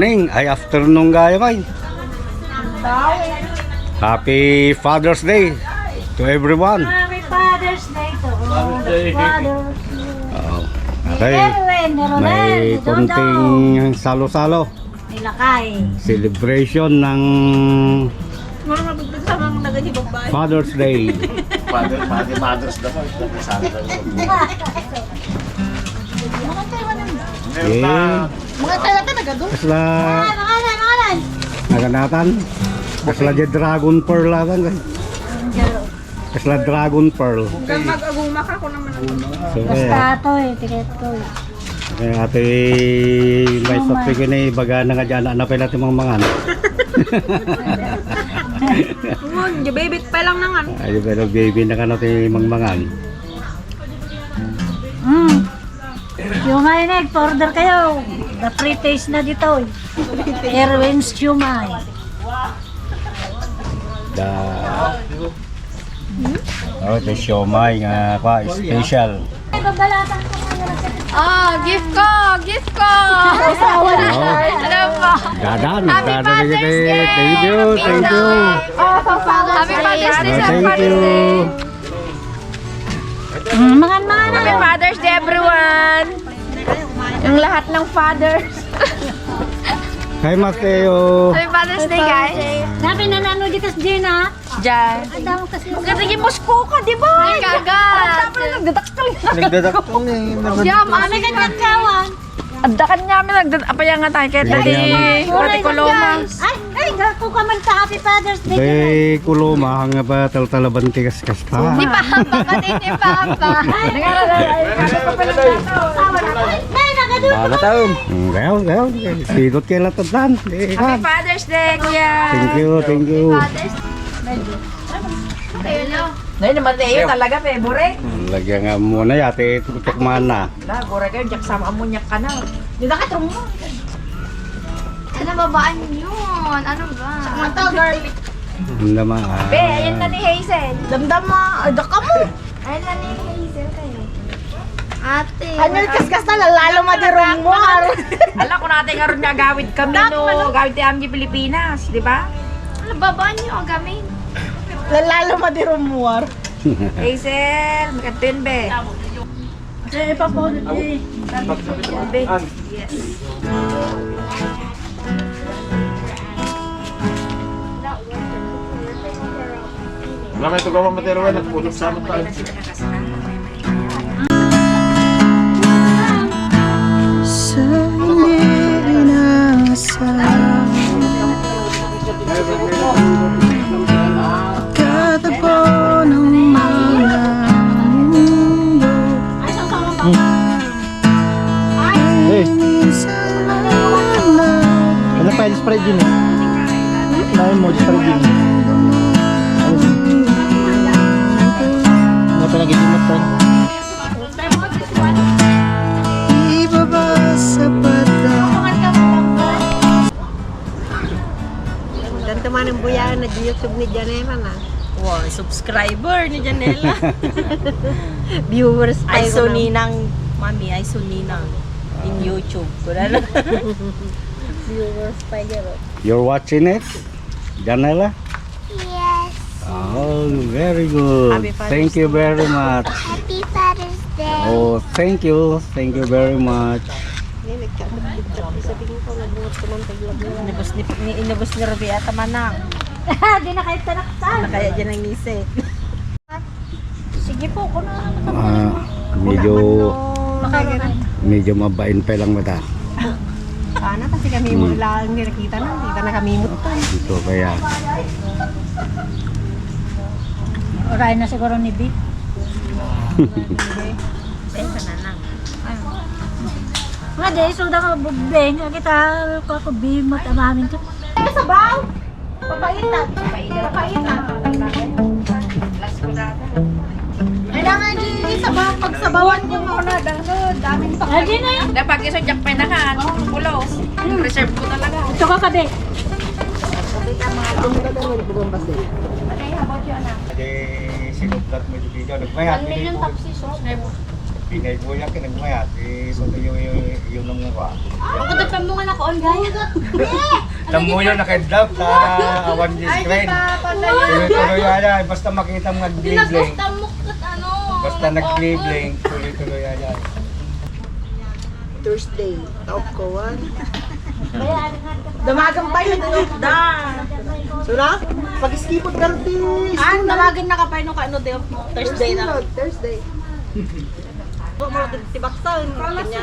morning, ay afternoon gaya may. Happy Father's Day to everyone. Happy Father's Day to all the fathers. Okay, may konting salo-salo. Nilakay. Celebration ng Father's Day. Father's naman. Yeah. Mga talaga nagado. Kasla Makanan. naganatan. Kasla di Dragon Pearl lang. Kasla Dragon Pearl. Mag-aguma ka ko naman. So, Basta ito tiket ko kaya ate may sapi ni baga na nga dyan na pala timang mangan. Baby pa lang nangan. Ay pero baby na ka natin timang mangan. Siumay na, order kayo. The free taste na dito. Erwin's Siumay. The siomay nga pa special. Gift ko! Gift ko! Ano po? Dadan kita. Thank you. Happy Father's Day sa Thank you. Mga Happy Father's Day everyone! Yung lahat ng fathers. Hi Mateo. Happy Father's Day guys! Sabi na nano dito sa Gina. Diyan. Ang damo kasi. Naging Moscow ka, di ba? Ay, kagat! Nagdadaktal ka. Nagdadakto na eh. Yam, May ganyan kawan. Addakan niya kami apaya nga tayo kaya pati Coloma. Ay, gako ka man sa Happy Father's Day. Day kuloma hanga ba taltalaban tigas kasta. Ni Papa, pati ni Papa. Nay, nagado. Ano taon? Gayaw. Sidot kay latatan. Happy Father's Day, kuya. Thank you. Ngayon naman Mateo talaga, favorite. Lagyan nga muna yate tutok mana. Wala, gura kayo, jak sama amunyak ka na. Di na katong mo. Ano babaan yun? Ano ba? Mata, garlic. Naman. Be, ayan na ni Hazel. Damdam mo, adak ka mo. Ayan na ni Hazel kayo. Ate. Ano kaskas na lalo madirong mo. Alam ko natin nga rin nga gawid kami no. Gawid tayo kami Pilipinas, di ba? Ano babaan nyo ang gamin? Lalo madirong mo. Hazel, magkatin be. Say pa po ni. Be. Yes. Wala may tugaw ang matero na puno sa amin tayo. Ano pa yung spray din eh? Dahil mo spray din. Ano pa nagigimot pa? Ganito man ang buyahan na YouTube ni Janela na. Wow, subscriber ni Janela. Viewers pa Ay yun so na. ninang, mami, ay so ninang in YouTube. Wala na. Viewers pa yun. You're watching it? Janela? Yes. Oh, very good. Happy Father's Thank you very much. Happy Father's Day. Oh, thank you. Thank you very much. Sabihin ko, nagbuot ko ng taglagyan. Inubos ni Ruby at manang. Di na kahit tanaksan. Na kaya dyan ang ngisi. Sige po, kung na. Medyo mabain pa lang mata. Sana kasi kami mo lang nakita na. Kita na kami mo to. Ito kaya. Orahin na siguro ni Vic. Nga di, suda ka bubeng. Kita kakubimot amamin ko. Sabaw! Papaitan. Kailangan din sabaw. Pagsabawan ko muna. Daming pa. Ay, na yun. Dapat iso jak penahan, pulos. Reserve ko talaga. Ito ka kabe. Sinugkat mo yung video. Nagbayad. Ingay ko yan, kinagmayat. So yung nung nga. Ang kutot pa mo nga naka-on guys. Tamo yun, nakidlap sa awan di screen. Tuloy-tuloy yan. Basta makita mo nag-blink. Basta nag-blink, tuloy-tuloy yan. Thursday. Taop ko, Damagan pa yun. Sura? Pag-skipod ka rin. Damagan na ka pa yun ka day of mo. Thursday na. Thursday. Oh, mga tibaksan. Kanya.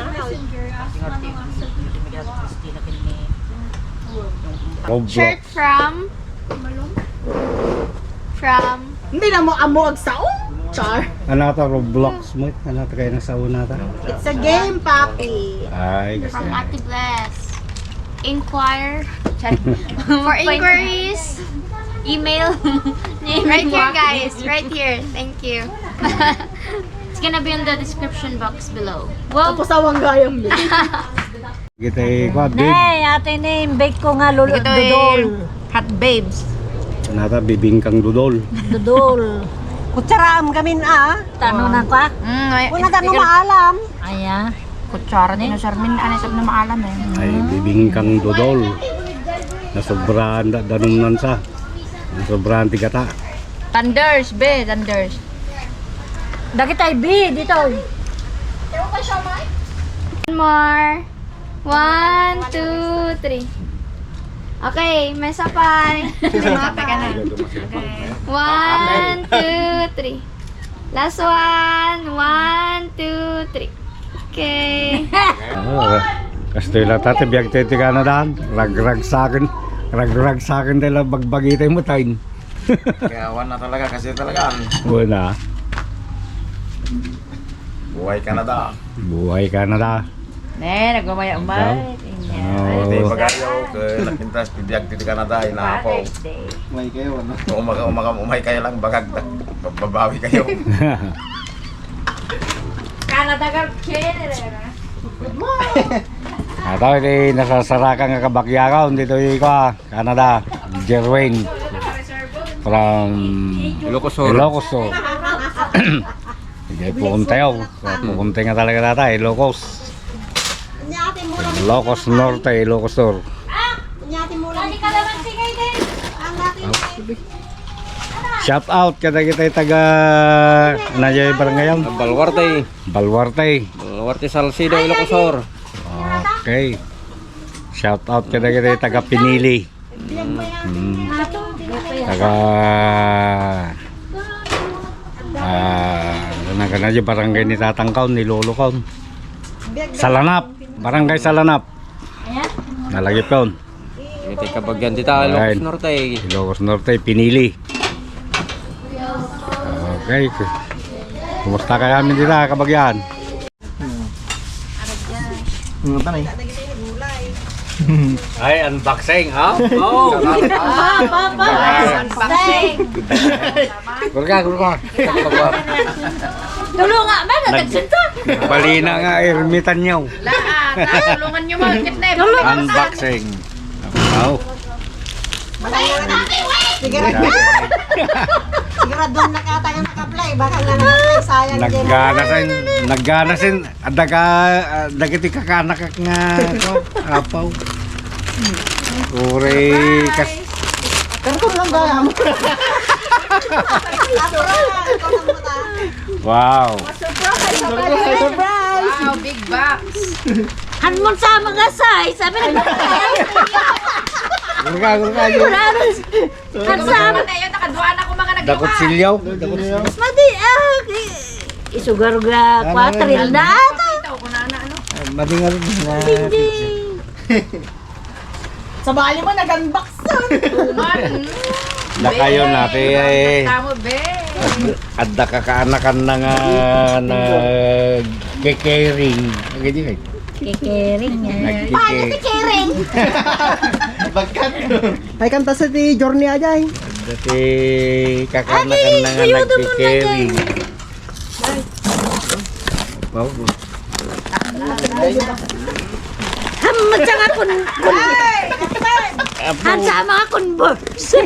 Shirt from? Hindi na mo amo agsaon. Char. Ano ito, Roblox mo? Ano ito kayo nasa una ito? It's a game, papi. Ay, gusto From niya. Ate Bless. Inquire. For inquiries, email. Right here, guys. Right here. Thank you. It's gonna be in the description box below. Well, Tapos awang gayang mo. Kita ko, bib. Nay, ate name, bake ko nga dudol. Hot babes. Ano ito, bibingkang dudol. Dudol. Kutsaraan kami Tanong na ka? Una tanong maalam. Aya. Kutsara ni. Sarmin, anisab na maalam eh. Ay, bibingkang dudol. Nasobrahan danumnan sa. Nasobrahan tigata. Thunders, be, thunders. Dagi tayo, be, dito. one more. 1, 2, 3. Okay, may sapay. Sapay ka na. 1, 2, 3. Last one. 1, 2, 3. Okay. Oh, kastoy lang tate, biyag tete ka na daan. Ragrag sa akin. Ragrag sa akin dahil bagbagitay mo tayo. Kaya awan na talaga kasi talagaan. Wala. Buhay Canada. Buhay ka na da. Nagmamaya-umay. Hindi pagayaw ke napintas pibiyag ti Canada inaapaw. May kayo ano? Kung umay kayo lang bagag babawi kayo. Canada ka, Ato, hindi nasasarakan nga kabakyakaw. Dito ko Canada. Jerwin. From Ilocosur. Hindi pupuntayaw. Pupuntay nga talaga data, Ilocos. Ilocos Norte, Ilocos Sur. Shout out kada kita taga Najay Barangayan. Baluarte. Baluarte. Baluarte Salcido, Ilocosur. Okay. Shout out kada kita taga Pinili. Taga Najay Barangay ni Tatangkaw, ni Lolokaw. Salanap, Barangay Salanap. Nalagip yun. Iti kabagyan dita, Ilocos Norte. Ilocos Norte, Pinili. Okay. Kumusta kaya amin dito, kabagyan? Ay, unboxing, ha? Oh! Gurka. Tulungan ba? Natagsinta. Balina nga, ermitan nyo. Tulungan nyo mga kitnep. Unboxing. Wow. Sigurado na kata yung naka-play. Baka na naka-play. Sayang Nagganasin, dagiti kakanakak nga, apaw. Uri, Karton lang ba? wow. Surprise! Wow, big box. Hanmon sa mga size. Sabi na Gurka. Hansam. Nakaduan ako mga Dakot silyaw. Madi, isugar ga 4 na. Madingal na. Sa bali mo, nag-unbox Na kayo natin ay Tamo, be. adda kakaanakan na nga nag-kekering. Ganyan. Kikering niya. Nag-kekering. Ay, kanta sa ti Journey aja eh. Dati kakaanakan na nga nag-kekering. Wow. Hamatsa nga Hansa mga Converse.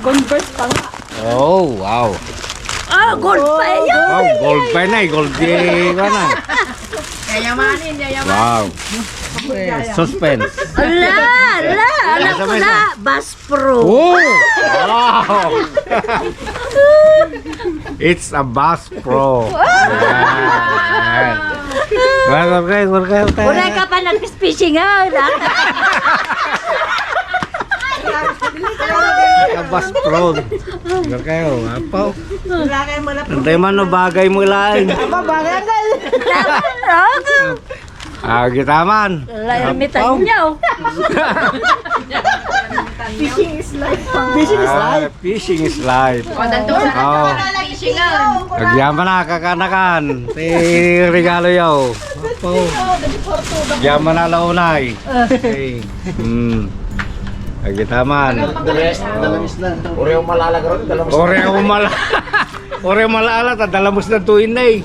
Converse pa nga. Oh, wow. Ah, gold pa yun. Wow, gold pa na, gold di ka na. Yayamanin, yayamanin. Wow. Suspense. Alam ko na, Bass Pro. Oh! Wow! It's a Bass Pro. Yan. Okay. Wala ka pa nag-fishing ha. A Bass Pro. Ganun kayo, apaw. Wala kayong malapit. Nantay man no bagay mo lang. Bagay ang gal. Kita man. Limitan niyo. Fishing is life. Fishing is life. Fishing is life. Oh. Nagyaman na kakanakan. Regalo yaw. Apaw. Nagyaman na launay. Kita man. Oreo malalag ron, dalam Oreo malala, tadalamos na tuwin na eh.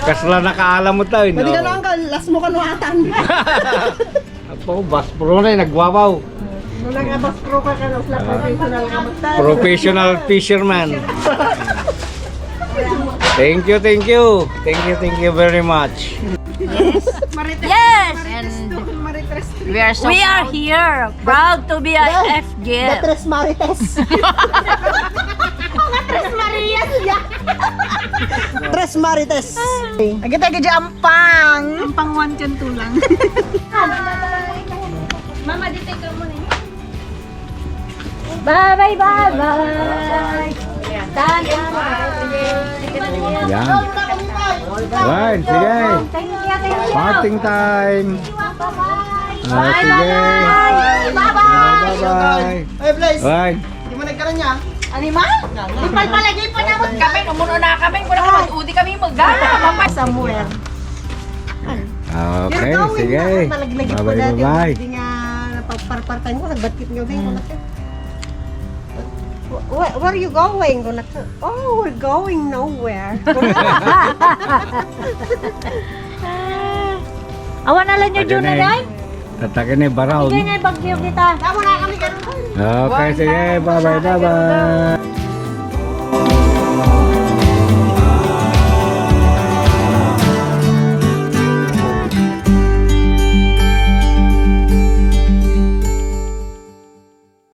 Kasla nakaalam mo tayo. Pwede ka lang, last mo kanuatan. Apo, Bass Pro na eh, nagwawaw. Nung nag-abas pro ka ka, professional ka magtan. Professional fisherman. Thank you very much. Yes. And we are here, proud to be a FGL. Tres Marites. Tres Marites. Agad ampang. Ampang 1 kan tulang. Mama, dito ka muna. Bye. Yan. Right, sige. Parting time. Sige. Bye-bye. Ay, Blaze. Bye. Hindi mo nagkaroon niya. Animal? Ipal palagi pa naman kami. Numuno na kami. Kung nakapag-udi kami mag-gana. Somewhere. Okay, sige. Bye-bye. Hindi nga napagparpartan ko. Nagbatkit nyo din. Where are you going? Oh, we're going nowhere. Awan na lang nyo dyan na rin. Tatakin ni Baraw. Hindi nga bagyo kita. Tama na kami ganun. Okay, sige. Bye-bye.